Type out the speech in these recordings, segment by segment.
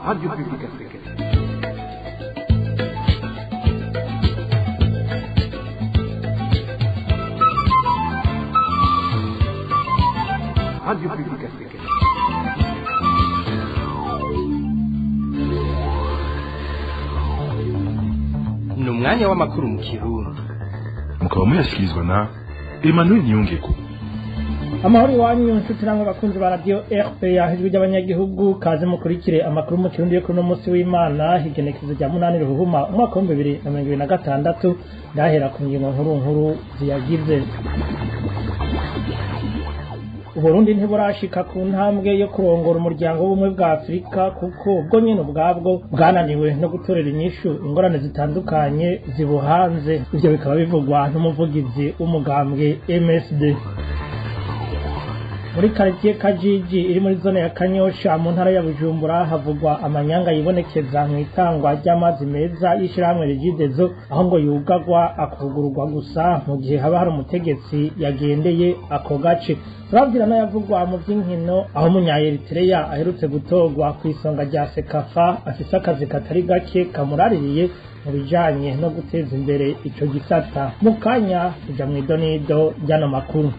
Radio Publique Africaine. Radio Publique Africaine. Ni umwanya w'amakuru mu Kirundi. Mukaba muyashyikirizwa na Emmanuel Niyongeko. Amahoro iwanyu, nshuti namwe bakunzi ba Radio RPA, ijwi ry'abanyagihugu. Kaze mukurikire amakuru mu Kirundi yo kuri uno munsi w'Imana, igenekerezo rya 8 Ruhuhuma umwaka wa 2026. Ndahera ku ngingo nkuru nkuru ziyagize. Uburundi ntiburashika ku ntambwe yo kurongora Umuryango w'Ubumwe bwa Afurika, kuko ubwo nyene ubwabwo bwananiwe no gutorera inyishu ingorane zitandukanye zibuhanze. Ivyo bikaba bivugwa n'umuvugizi w'umugambwe MSD. Muri karitiye Kajiji iri muri zone ya Kanyosha mu ntara ya Bujumbura havugwa amanyanga yibonekeza mu itangwa ry'amazi meza y'ishirahamwe Regideso, aho ngo yugagwa akugururwa gusa mu gihe haba hari umutegetsi yagendeye ako gace. Turabwira n'ayavugwa mu vy'inkino, aho umunya-Eritrea aherutse gutorwa kw'isonga rya CECAFA afise akazi katari gake kamuraririye mu bijanye no guteza imbere ico gisata. Mu kanya tuja mw'idonido ry'ano makuru.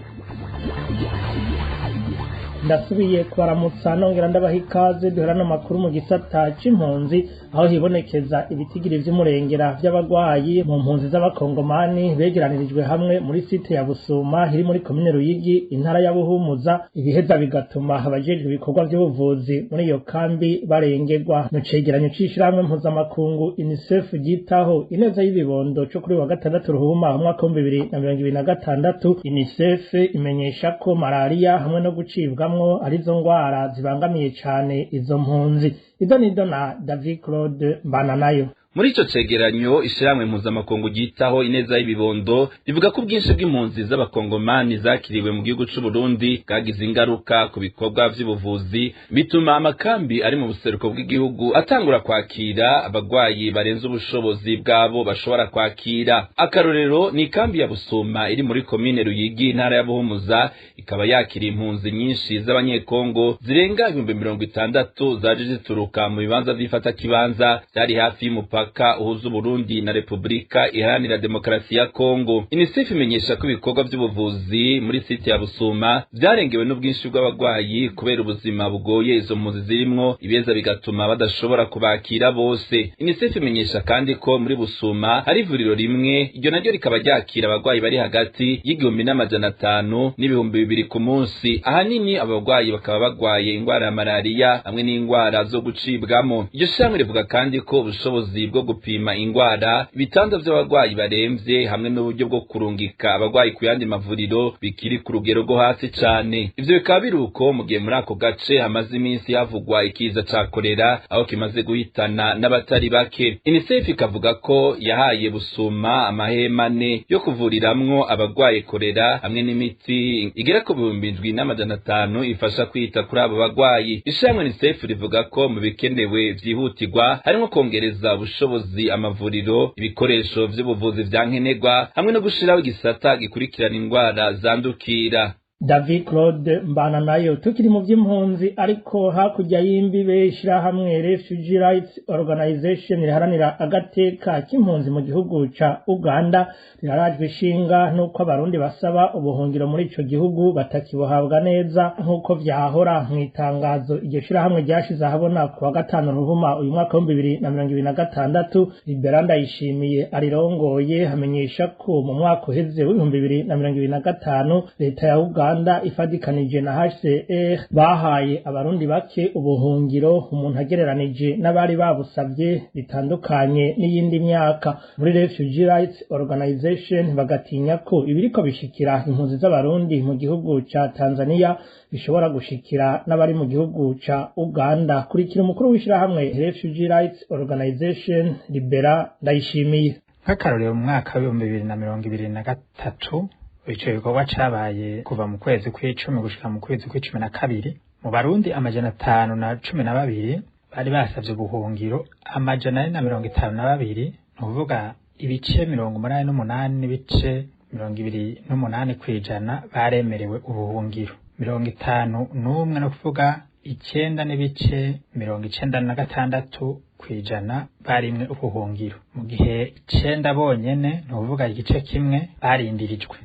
Ndasubiye kubaramutsa nongera ndabaha ikaze. Duhera no makuru mu gisata c'impunzi, aho hibonekeza ibitigiri vy'umurengera vy'abagwayi mu mpunzi z'Abakongomani begeranirijwe hamwe muri site ya Busuma iri muri komine Ruyigi, intara ya Buhumuza, ibiheza bigatuma abajejwe ibikorwa vy'ubuvuzi muri iyo kambi barengerwa. Mu cegeranyo c'ishirahamwe mpuzamakungu UNICEF ryitaho ineza y'ibibondo co kuri wa 6 Ruhuma umwaka wa 2026, UNICEF imenyesha ko malariya hamwe no gucibwa arizo ngwara zibangamiye cane izo mpunzi. Izo nido na David Claude Mbananayo. Muri ico cegeranyo, ishirahamwe mpuzamakungu ryitaho ineza y'ibibondo rivuga ko ubwinshi bw'impunzi z'Abakongomani zakiriwe mu gihugu c'u Burundi bwagize ingaruka ku bikorwa vy'ubuvuzi, bituma amakambi ari mu buseruko bw'igihugu atangura kwakira abagwayi barenze ubushobozi bwabo bashobora kwakira. Akarorero ni ikambi ya Busuma iri muri komine Ruyigi, intara ya Buhumuza, ikaba yakira impunzi nyinshi z'Abanyekongo zirenga 60,000 zaje zituruka mu bibanza vy'ifatakibanza vyari hafi y'umupaka uhuza Burundi na Republika Iharanira Demokarasi ya Kongo. UNICEF imenyesha ko ibikorwa vy'ubuvuzi muri site ya Busuma vyarengewe n'ubwinshi bw'abagwayi kubera ubuzima bugoye izo mpunzi zirimwo, ibeza bigatuma badashobora kubakira bose. UNICEF imenyesha kandi ko muri Busuma hari ivuriro rimwe, iryo naryo rikaba ryakira abagwayi bari hagati y'1500 n'2000 ku munsi. Ahanini abagwayi bakaba bagwaye ingwara ya malariya hamwe n'ingwara zo gucibwamo. Iryo shirahamwe rivuga kandi ko ubushobozi bwo gupima ingwara, ibitanda vy'abagwayi baremvye hamwe n'uburyo bwo kurungika abagwayi ku yandi mavuriro bikiri ku rugero rwo hasi cane. Ivyo bikaba biri uko mu gihe muri ako gace hamaze iminsi havugwa ikiza ca korera, aho kimaze guhitana n'abatari bake. UNICEF ikavuga ko yahaye Busuma amahema ane yo kuvuriramwo abagwaye korera hamwe n'imiti igera ku 7500 ifasha kwita kuri abo bagwayi. Ishirahamwe UNICEF rivuga ko mu bikenewe vyihutirwa harimwo kongereza ubushobozi amavuriro, ibikoresho vy'ubuvuzi vya nkenerwa hamwe no gushiraho igisata gikurikirana ingwara zandukira. David Claude Mbananayo. Tukiri mu vy'impunzi ariko hakurya y'imbibe, ishirahamwe Refugee Rights Organization riharanira agateka k'impunzi mu gihugu ca Uganda rirarajwe ishinga n'uko Abarundi basaba ubuhungiro muri ico gihugu batakibuhabwa neza nk'uko vyahora. Mw'itangazo iryo shirahamwe ryashize ahabona ku wa 5 Ruhuma uyu mwaka wa 2026, Libera Ndayishimiye arirongoye hamenyesha ko mu mwaka uheze w'2025 leta ya Uganda ifadikanije na HCR bahaye Abarundi bake ubuhungiro umuntu agereranije n'abari babusavye, bitandukanye n'iyindi myaka. Muri Refugee Rights Organization bagatinya ko ibiriko bishikira impunzi z'Abarundi mu gihugu ca Tanzania bishobora gushikira n'abari mu gihugu ca Uganda. Kurikira umukuru w'ishirahamwe Refugee Rights Organization, Libera Ndayishimiye. Nk'akarorero, mu mwaka wa 2023, ico gikorwa cabaye kuva mu kwezi kw'icumi gushika mu kwezi kw'12, mu Barundi 512 bari basavye ubuhungiro, 452, ni ukuvuga ibice 88.28% baremerewe ubuhungiro. 51, no kuvuga 9.96% barimwe ubuhungiro, mu gihe 9 bonyene, ni ukuvuga igice kimwe, barindirijwe.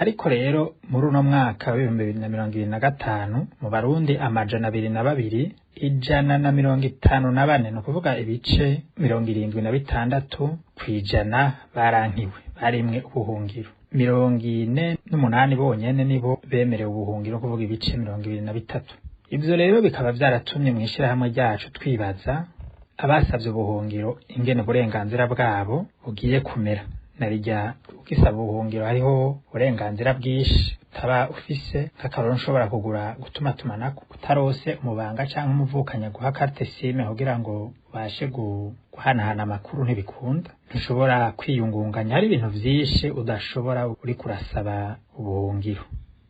Ariko rero muri uno mwaka w'ibihumbi 2025 mu Barundi 202, 154, ni ukuvuga ibice 76% barankiwe, barimwe ubuhungiro. 48 bonyene nibo bemerewe ubuhungiro, kuvuga ibice 23. Ivyo rero bikaba vyaratumye mw'ishirahamwe ryacu twibaza abasavye ubuhungiro ingene uburenganzira bwabo bugiye kumera. Narirya ugisaba ubuhungiro hariho uburenganzira bwinshi utaba ufise, nk'akarorero nshobora kugura gutuma tumanako utarose umubanga canke umuvukanya guha carte SIM kugira ngo ubashe guhanahana amakuru, ntibikunda. Ntushobora kwiyungunganya, hari ibintu vyinshi udashobora uriko urasaba ubuhungiro.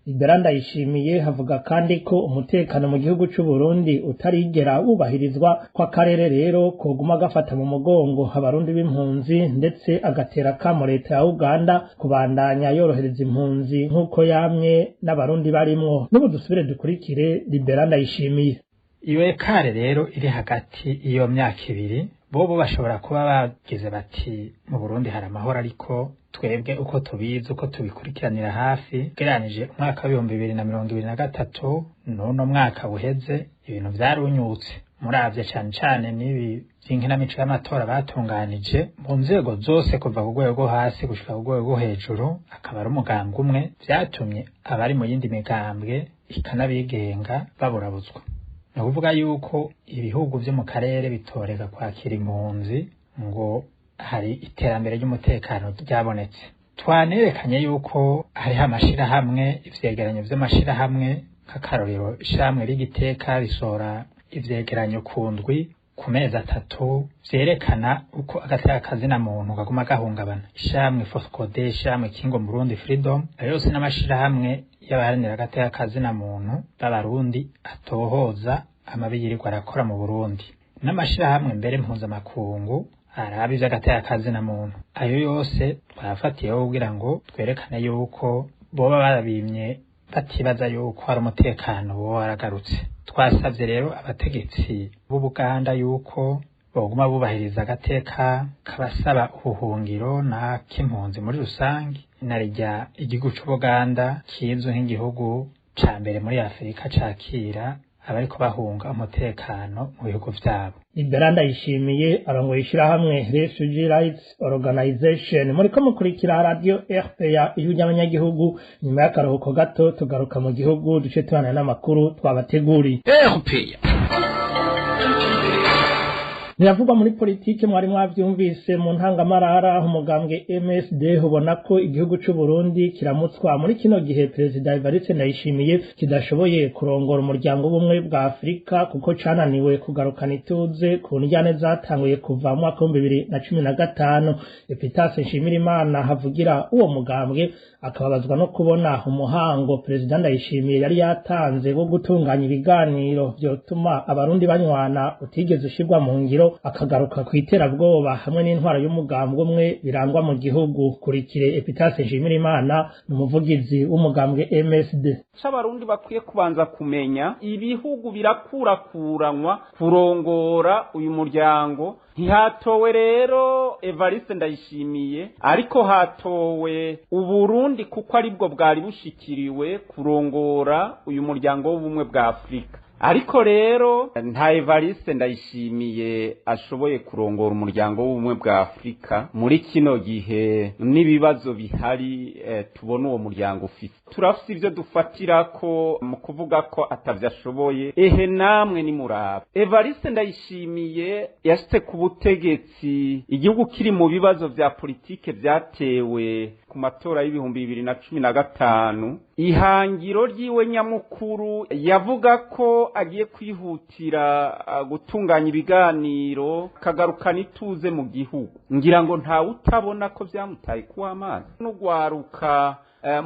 Libera Ndayishimiye havuga kandi ko umutekano mu gihugu c'u Burundi utarigera wubahirizwa, ko akarere rero koguma gafata mu mugongo abarundi b'impunzi, ndetse agatera kamo leta ya Uganda kubandanya yorohereza impunzi nk'uko yamye n'abarundi barimwo. N'ubu dusubire dukurikire Libera Ndayishimiye. Iyo écart rero iri hagati iyo myaka ibiri, bobo bashobora kuba bagize bati mu Burundi hari amahoro, ariko twebwe uko tubizi, uko tubikurikiranira hafi, ugereranije umwaka wa 2023 n'uno mwaka uheze, ibintu vyarunyutse. Muravye cane cane n'ibi vy'inkinamico y'amatora batunganije mu nzego zose, kuva ku rwego rwo hasi gushika ku rwego rwo hejuru, akaba ari umugambwe umwe, vyatumye abari mu yindi migambwe ikanabigenga baburabuzwa. Ni ukuvuga yuko ibihugu vyo mu karere bitoreka kwakira impunzi ngo hari iterambere ry'umutekano ryabonetse. Twanerekanye yuko hariho amashirahamwe, ivyegeranyo vy'amashirahamwe, nk'akarorero ishirahamwe ry'igiteka risohora ivyegeranyo ku ndwi, ku mezi 3, vyerekana uko agateka kazina muntu kaguma gahungabana. Ishirahamwe Foscode, ishirahamwe Kingo Burundi Freedom, ayo yose n'amashirahamwe y'abaharanira agateka kazina muntu b'abarundi atohoza amabi yirirwa arakora mu Burundi, n'amashirahamwe mbere mpuzamakungu araba ivy'agateka kazina muntu. Ayo yose twayafatiyeho kugira ngo twerekane yuko boba barabimye batibaza yuko hari umutekano woba waragarutse. Twasavye rero abategetsi b'Ubuganda yuko boguma bubahiriza agateka k'abasaba ubuhungiro na k'impunzi muri rusange, narirya igihugu c'Ubuganda kizwi nk'igihugu ca mbere muri Afurika cakira abariko bahunga umutekano mu bihugu vyabo. Libera Ndayishimiye arongoye ishirahamwe Refugee Rights Organization. Muriko mukurikira radio RPA, ijwi ry'abanyagihugu. Nyuma y'akaruhuko gato tugaruka mu gihugu, duce tubana n'amakuru twabateguriye. RPA. Biravugwa muri politike, mwari mwavyumvise mu ntangamarara, umugambwe MSD ubona ko igihugu c'u Burundi kiramutswa muri kino gihe Perezida Evariste Ndayishimiye kidashoboye kurongora umuryango w'ubumwe bwa Afurika, kuko cananiwe kugarukana ituze ku njyane zatanguye kuva mu mwaka 2015. Epitase Nshimirimana havugira uwo mugambwe akababazwa no kubona umuhango Perezida Ndayishimiye yari yatanze wo gutunganya ibiganiro vyotuma abarundi banywana utigeze ushirwa mu ngiro, akagaruka ku iterabwoba hamwe n'intwaro y'umugambwe umwe birangwa mu gihugu. Kurikire Epitase Nshimirimana, ni umuvugizi w'umugambwe MSD. C'abarundi bakwiye kubanza kumenya, ibihugu birakurakuranwa kurongora uyu muryango. Ntihatowe rero Evariste Ndayishimiye, ariko hatowe Uburundi kuko aribwo bwari bushikiriwe kurongora uyu muryango w'ubumwe bwa Afurika. Ariko rero nta Evariste Ndayishimiye ashoboye kurongora umuryango w'ubumwe bwa Afurika muri kino gihe n'ibibazo bihari tubona uwo muryango ufise. Turafise ivyo dufatira ko mu kuvuga ko atavyo ashoboye. Ehe namwe ni muraba, Evariste Ndayishimiye yashitse ku butegetsi igihugu kiri mu bibazo vya politike vyatewe ku matora y'2015. Ihangiro ryiwe nyamukuru yavuga ko agiye kwihutira gutunganya ibiganiro kagarukana ituze mu gihugu. Ngira ngo ntawe utabona ko vyamutaye kuwa amazi n'ugwaruka.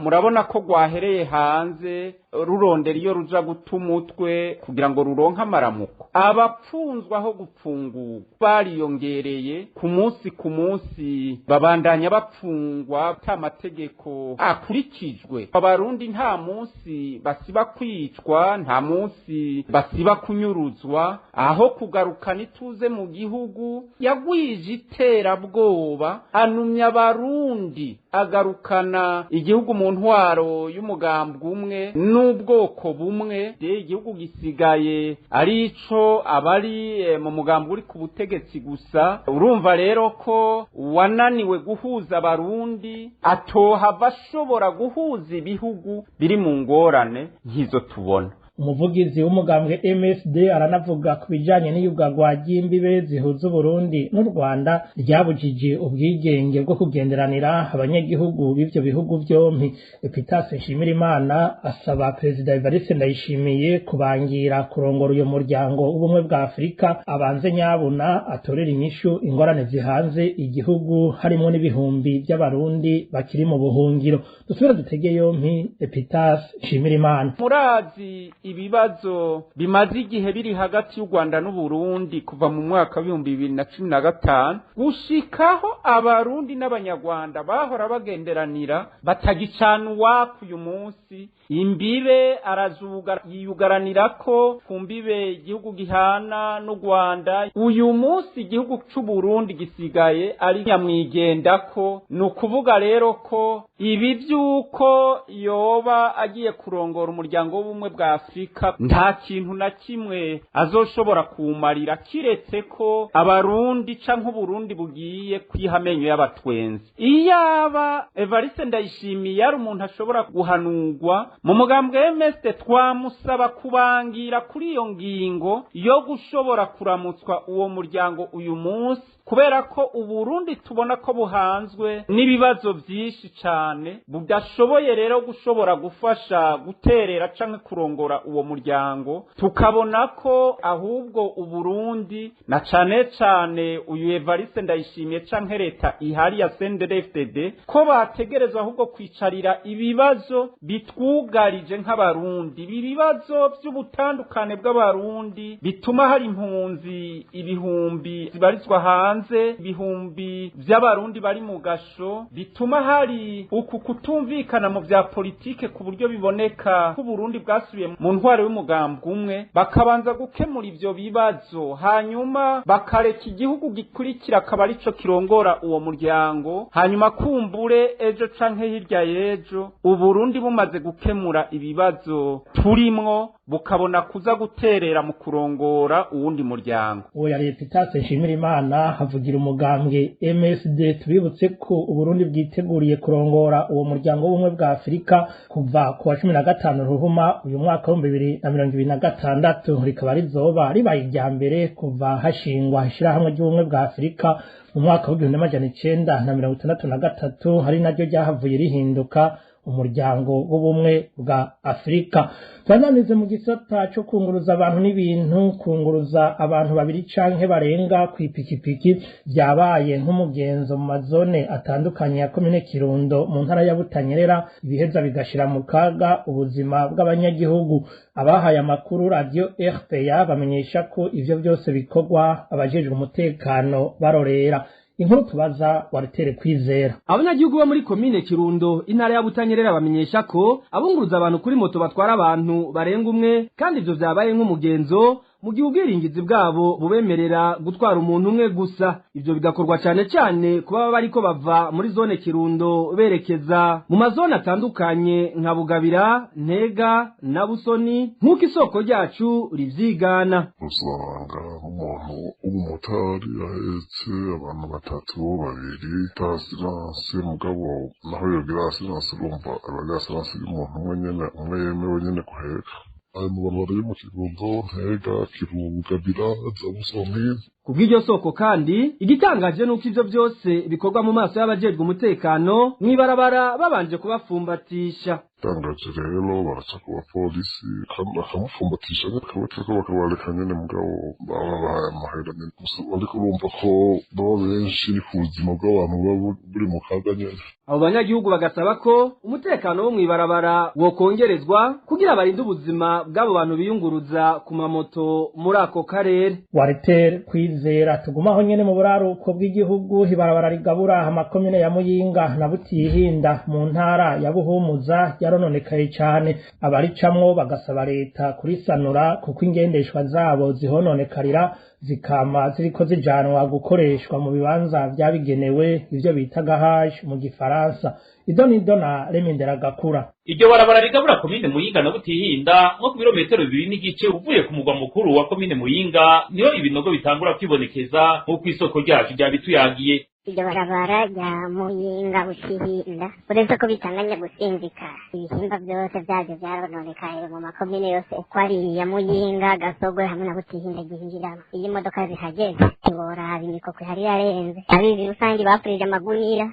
Murabona ko rwahereye hanze rurondera iyo ruja guta umutwe kugira ngo ruronke amaramuko. Abapfunzwe aho gupfungurwa bariyongereye ku munsi ku munsi, babandanya bapfungwa ata mategeko akurikijwe. Abarundi nta munsi basiba kwicwa, nta munsi basiba kunyuruzwa. Aho kugarukana ituze mu gihugu, yagwije iterabwoba, anumya abarundi, agarukana igihugu mu ntwaro y'umugambwe umwe n'ubwoko bumwe. Igihugu gisigaye ari ico abari mu mugambwe uri ku butegetsi gusa. Urumva rero ko wananiwe guhuza abarundi atohava ashobora guhuza ibihugu biri mu ngorane nk'izo tubona. Umuvugizi w'umugambwe MSD aranavuga ku bijanye n'iyugarwa ry'imbibe zihuza Uburundi n'u Rwanda ryabujije ubwigenge bwo kugenderanira abanyagihugu b'ivyo bihugu vyompi. Epitase Nshimirimana asaba Perezida Evariste Ndayishimiye kubangira kurongora uyo muryango w'ubumwe bwa Afurika, abanze nyabuna atorera inyishu ingorane zihanze igihugu, harimwo n'ibihumbi by'abarundi bakiri mu buhungiro. Dusubire dutege yompi Epitase Nshimirimana. Murazi ibibazo bimaze igihe biri hagati y'u Rwanda n'Uburundi kuva mu mwaka wa 2015 gushikaho abarundi n'abanyarwanda bahora bagenderanira batagicana uwaka. Uyu munsi imbibe arazuga yiyugaranira ko ku mbibe igihugu gihana n'u Rwanda. Uyu munsi igihugu c'u Burundi gisigaye ari nyamwigendako. Ni ukuvuga rero ko ibi vy'uko yoba agiye kurongora umuryango w'ubumwe bwa Afurika nta kintu na kimwe azoshobora kuwumarira, kiretse ko abarundi canke Uburundi bugiye kwiha amenyo y'abatwenzi. Iyaba Evariste Ndayishimiye yari umuntu ashobora guhanurwa mu mugambwe MSD, twamusaba kubangira kuri iyo ngingo yo gushobora kuramutswa uwo muryango uyu munsi, kubera ko Uburundi tubona ko buhanzwe n'ibibazo vyinshi cane, budashoboye rero gushobora gufasha guterera canke kurongora uwo muryango. Tukabona ko ahubwo Uburundi na cane cane uyu Evariste Ndayishimiye canke leta ihari ya CNDD-FDD ko bategerezwa ahubwo kwicarira ibibazo bitwugarije nk'abarundi, ibi bibazo by'ubutandukane bw'abarundi bituma hari impunzi ibihumbi zibarizwa hanze, ibihumbi by'abarundi bari mu gasho, bituma hari uku kutumvikana mu vya politike ku buryo biboneka ko Uburundi bwasubiye mu ntwaro y'umugambwe umwe. Bakabanza gukemura ivyo bibazo, hanyuma bakareka igihugu gikurikira akaba arico kirongora uwo muryango. Hanyuma kumbure ejo canke hirya y'ejo Uburundi bumaze gukemura ibibazo turimwo, bukabona kuza guterera mu kurongora uwundi muryango. Uwo yari Epitase Nshimirimana havugira umugambwe MSD. Tubibutse ko Uburundi bwiteguriye kurongora uwo muryango w'ubumwe bwa Afurika kuva ku wa 15 Ruhuma uyu mwaka wa 2026, rikaba rizoba ribaye irya mbere kuva hashingwa ishirahamwe ry'ubumwe bwa Afurika mu mwaka wa 1963, hari naryo ryahavuye rihinduka umuryango w'ubumwe bwa Afurika. Twananize mu gisata cyo kunguruza abantu n'ibintu. Kunguruza abantu babiri canke barenga kw'ipikipiki byabaye nk'umugenzo mu mazone atandukanye ya komine Kirundo mu ntara ya Butanyerera, ibiheza bigashira mu kaga ubuzima bw'abanyagihugu. Abahaye amakuru radio RPA bamenyesha ko ivyo byose bikorwa abajejwe umutekano barorera. Inkuru tubaza Walter Kwizera. Abanyagihugu bo muri komine Kirundo, intara ya Butanyerera, bamenyesha ko abunguruza abantu kuri moto batwara abantu barenga umwe, kandi ivyo vyabaye nk'umugenzo mu gihe ubwiringizi bwabo bubemerera gutwara umuntu umwe gusa. Ivyo bigakorwa cane cane kuba bariko bava muri zone Kirundo berekeza mu mazone atandukanye nka Bugabira, Ntega na Busoni, nk'uko isoko ryacu rivyigana. Usanga nk'umuntu w'umumotari ahetse abantu batatu, babiri, assurance, mugabo naho yogira assurance, urumva aba ari assurance y'umuntu umwe nyene, umwe yemewe nyene guheka. Ayo mabarabara yo mu Kirundo, Ntega, Bugabira, za Busoni. Ku Kubw'iryo soko kandi, igitangaje nuko ivyo byose bikorwa mu maso y'abajejwe umutekano mw'ibarabara babanje kubafumbatisha. Itangaje rero baraca ku bapolisi bakamufumbatisha nyene, ko bakabareka nyene, mugabo baba babahaye amahera nyene gusa, ariko urumva ko baba benshi ni ku buzima bw'abantu buba buri mu kaga nyene. Abo banyagihugu bagasaba ko umutekano wo mw'ibarabara wokongerezwa kugira barinde ubuzima bw'abo bantu biyunguruza ku mamoto muri ako karere. Walter Kwizera. Tugumaho nyene mu buraruko bw'igihugu, ibarabara rigabura amakomine ya Muyinga na Butihinda mu ntara ya Buhumuza yarononekaye cane. Abaricamwo bagasaba leta kurisanura kuko ingendeshwa zabo zihononekarira, zikama ziriko zijanwa gukoreshwa mu bibanza vyabigenewe, ivyo bita garage mu gifaransa. Idonido na Remindera Gakura. Iryo barabara rigabura komine Muyinga na Butihinda, nko ku birometero 2.5 uvuye ku mugwa mukuru wa komine Muyinga, niho ibinogo bitangura kwibonekeza, nk'uko isoko ryacu ryabituyagiye. Iryo barabara rya Muyinga Butihinda, uretse ko bitanganya gusinzika, ibihimba byose byabyo byarononekaye mu makomine yose uko ari iya Muyinga, Gasogwe hamwe na Butihinda ryinjiramo. Iyo imodoka zihageze ntiworaba, imikoko ihari yarenze. Abizi rusange bapfurije amagunira,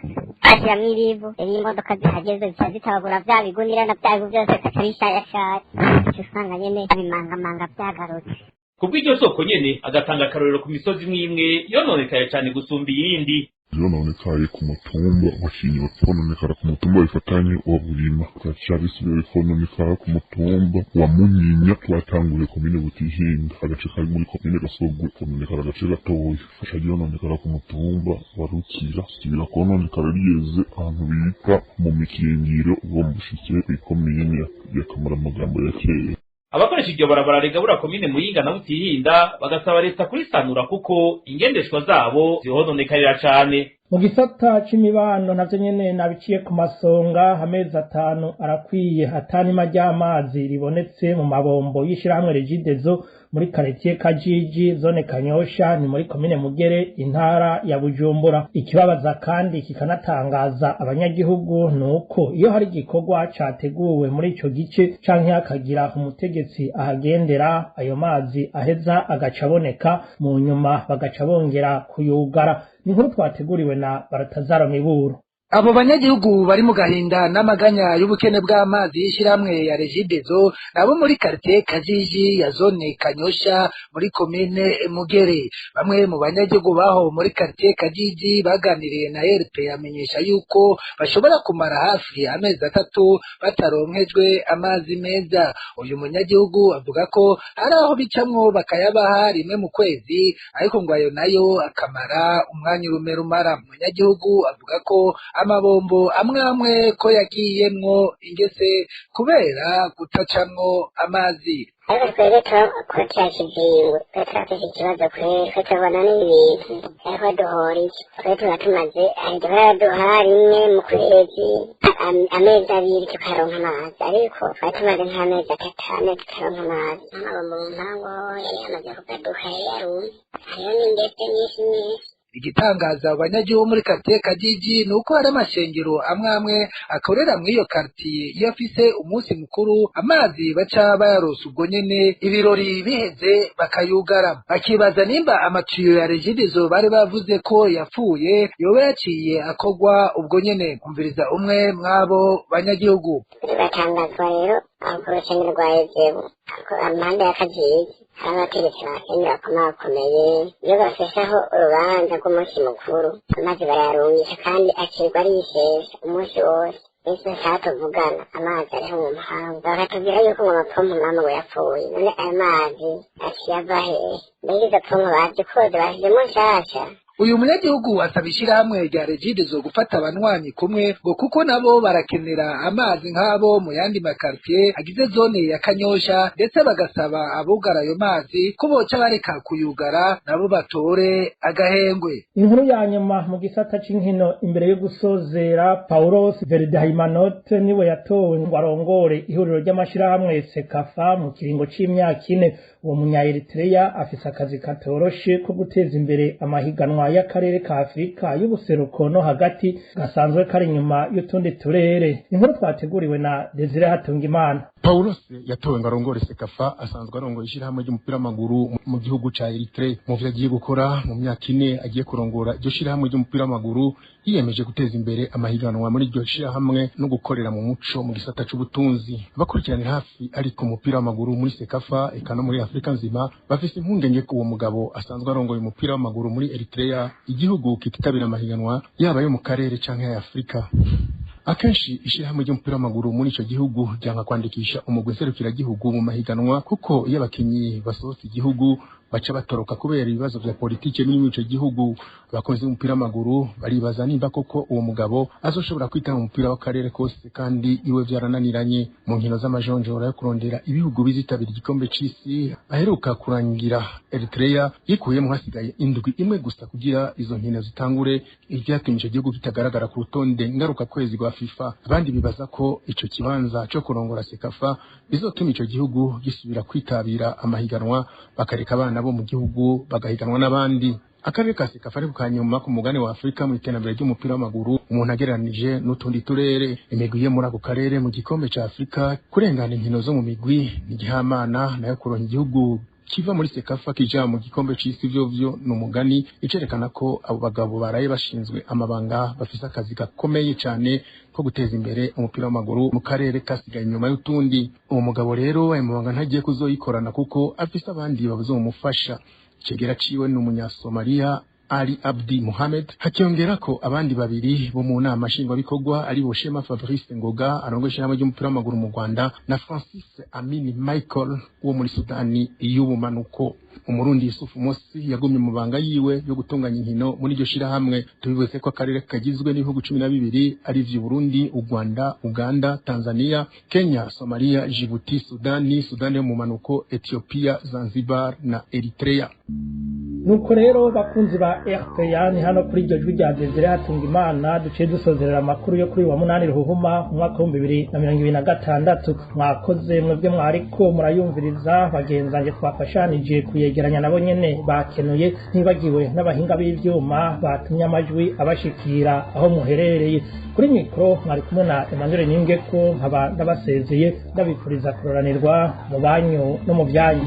bashyiramo ibivu. Iyo imodoka zihageze zica zitabagura bya bigunira na bya bivu byose, bigaca bishayashaya, uca usanga nyene ibimangamanga byagarutse. Kubw'iryo soko nyene, agatanga akarorero ku misozi imwe imwe yononekaye cane gusumba iyindi. Yononekaye ku mutumba wa Kinyota, kononekara ku mutumba bifatanye wa Burima, gaca bisubiye bikononekara ku mutumba wa Munyinya. Twatanguye komine Butihinda, agace kari muri komine Gasogwe kononekara agace gatoya, gaca ryononekara ku mutumba wa Rukira, subira kononekara rigeze ahantu bita mu Mikingiro, ugomba ushike kw'ikomine ya Kamaramagambo ya kera. Abakoresha iryo barabara rigabura komine Muyinga na Butihinda bagasaba leta kurisanura kuko ingendeshwa zabo zihononekarira cane. Mu gisata c'imibano navyo nyene nabiciye ku masonga. Amezi 5 arakwiye atanima ry'amazi ribonetse mu mabombo y'ishirahamwe Regideso muri karetiye Kajiji, zone Kanyosha, ni muri komine Mugere, intara ya Bujumbura. Ikibabaza kandi kikanatangaza abanyagihugu nuko iyo hari igikorwa categuwe muri ico gice canke hakagira umutegetsi ahagendera, ayo mazi aheza agaca aboneka, mu nyuma bagaca bongera kuyugara. Ni inkuru twateguriwe na Baratazaro Miburo. Abo banyagihugu bari mu gahinda n'amaganya y'ubukene bw'amazi y'ishyirahamwe ya Regideso nabo muri quartier Kajiji ya zone Kanyosha muri komine Mugere. Bamwe mu banyagihugu baho muri quartier Kajiji baganiriye na RP amenyesha yuko bashobora kumara hafi amezi 3 bataronkejwe amazi meza. Uyu munyagihugu avuga ko hari aho bicamwo bakayabaha rimwe mu kwezi, ariko ngo ayo nayo akamara umwanya urume rumara. Umunyagihugu avuga ko amabombo amwe amwe ko yagiyemwo ingese kubera gutacamwo amazi. Ariko twebwe turakira kizingo, twe turafise ikibazo kweri, twe tubona n'ibintu ariko duhora iki, twe tuba tumaze baraduha rimwe mu kwezi, amezi 2 tukaronka amazi, ariko twari tumaze nk'amezi 3 4 tutaronka amazi. Nk'amabombo mu mpango yari yamaze kugaduka, yari yarumye, hariho n'ingese nyinshi nyinshi. Igitangaza abanyagihugu muri quartier Kajiji nuko hari amashengero amwe amwe akorera muri iyo quartier iyo afise umunsi mukuru amazi baca bayaronsa ubwo nyene, ibirori biheze bakayugara. Bakibaza nimba amatiyo ya Regideso bari bavuze ko yapfuye yoba yaciye akogwa ubwo nyene. Umviriza umwe mwabo banyagihugu. Batangazwa rero aho ku rushengero rwa Ezebu amahanda ya Kajiji hari abategetsi basenyera bakomakomeye, iyo bafishaho urubanza rw'umunsi mukuru amazi barayarungisha kandi acirwa arishesha umunsi wose. Ese saha tuvugana amazi ariho mu mpangu, bakatubwira yuko ngo amapompo mama ngo yapfuye. None ayo mazi aciye ava hehe? Mbega izo pompo bazikoze bashyizemo nshasha? Uyu munyagihugu asaba ishyirahamwe rya Regideso gufata abanywanyi kumwe, ngo kuko nabo barakenera amazi nk'abo mu yandi makartier agize zone ya Kanyosha, ndetse bagasaba abugara ayo mazi ko boca bareka kuyugara nabo batore agahengwe. Inkuru ya nyuma mu gisata c'inkino imbere yo gusozera, Paulos Verdahimanote niwe yatowe ngo arongore ihuriro ry'amashirahamwe Sekafa mu kiringo c'imyaka 4. Uwo munya Eritrea afise akazi katoroshe ko guteza imbere amahiganwa y'akarere ka Afrika y'ubuseruko no hagati gasanzwe kari inyuma y'utundi turere. Inkuru twateguriwe na Desire Hatungimana. Paulos yatowe ngo arongore CECAFA, asanzwe arongoye ishyirahamwe ry'umupira w'amaguru mu gihugu ca Eritrea. Mu vyo agiye gukora mu myaka 4 agiye kurongora iryo shyirahamwe ry'umupira w'amaguru, yiyemeje guteza imbere amahiganwa muri iryo shyirahamwe no gukorera mu muco mu gisata c'ubutunzi. Abakurikiranira hafi ariko umupira w'amaguru muri CECAFA eka no muri Afrika nzima bafise impungenge ko uwo mugabo asanzwe arongoye umupira w'amaguru muri Eritrea, igihugu kititabira amahiganwa yaba ayo mu karere canke aya Afrika. Akenshi ishyirahamwe ry'umupira w'amaguru muri ico gihugu ryanga kwandikisha umugwi nserukiragihugu mu mahiganwa, kuko iyo abakinyi basohotse igihugu baca batoroka kubera ibibazo vya politike biri muri ico gihugu. Abakunzi b'umupira w'amaguru baribaza nimba koko uwo mugabo azoshobora kwitanga umupira w'akarere kose kandi iwe vyarananiranye. Mu nkino z'amajonjora yo kurondera ibihugu bizitabira igikombe c'isi aheruka kurangira, Eritrea yikuyemo hasigaye indwi imwe gusa kugira izo nkino zitangure, ivyatumye ico gihugu kitagaragara ku rutonde ngaruka kwezi rwa FIFA. Abandi bibaza ko ico kibanza co kurongora CECAFA bizotuma ico gihugu gisubira kwitabira amahiganwa, bakareka abana bo mu gihugu bagahiganwa n'abandi. Akarere ka CECAFA ariko kanyuma ku mugabane wa Afrika mu iterambere ry'umupira w'amaguru umuntu agereranije n'utundi turere. Imigwi yo muri ako karere mu gikombe ca Afrika kurengana inkino zo mu migwi ni igihamana, nayo kuronka igihugu kiva muri CECAFA kija mu gikombe c'isi vyovyo ni umugani, icerekana ko abo bagabo baraye bashinzwe amabanga bafise akazi gakomeye cane ko guteza imbere umupira w'amaguru mu karere kasigaye inyuma y'utundi. Uwo mugabo rero ayo mabanga ntagiye kuzoyikorana kuko afise abandi bazomufasha. Icegera ciwe ni umunyasomalia Ali Abdi Mohamed, hakiyongera ko abandi babiri bo mu nama nshingwabikorwa ari bo Shema Fabrice Ngoga arongoye ishyirahamwe ry'umupira w'amaguru mu Rwanda na Francis Amini Michael wo muri Sudani y'ubumanuko. Umurundi Yusufu Mosi yagumye mu banga yiwe yo gutunganya inkino muri iryo shirahamwe. Tubibutse ko akarere kagizwe n'ibihugu 12 ari vyo Burundi, u Rwanda, Uganda, Tanzania, Kenya, Somalia, Djibouti, Sudani, Sudani yo mu manuko, Ethiopia, Zanzibar na Eritrea. Nuko rero bakunzi ba RPA, ni hano kuri iryo jwi rya Desire Hatungimana duciye dusozerera amakuru yo kuri wa 8 Ruhuhuma mu mwaka wa 2026. Mwakoze mwebwe mwariko murayumviriza, bagenzanje twafashanije kuyegeranya nabo nyene bakenuye, ntibagiwe n'abahinga b'ivyuma batumye amajwi abashikira aho muherereye. Kuri mikro mwari kumwe na Emmanuel Ningeko, nkaba ndabasezeye ndabifuriza kuroranirwa mu banyu no mu byanyu.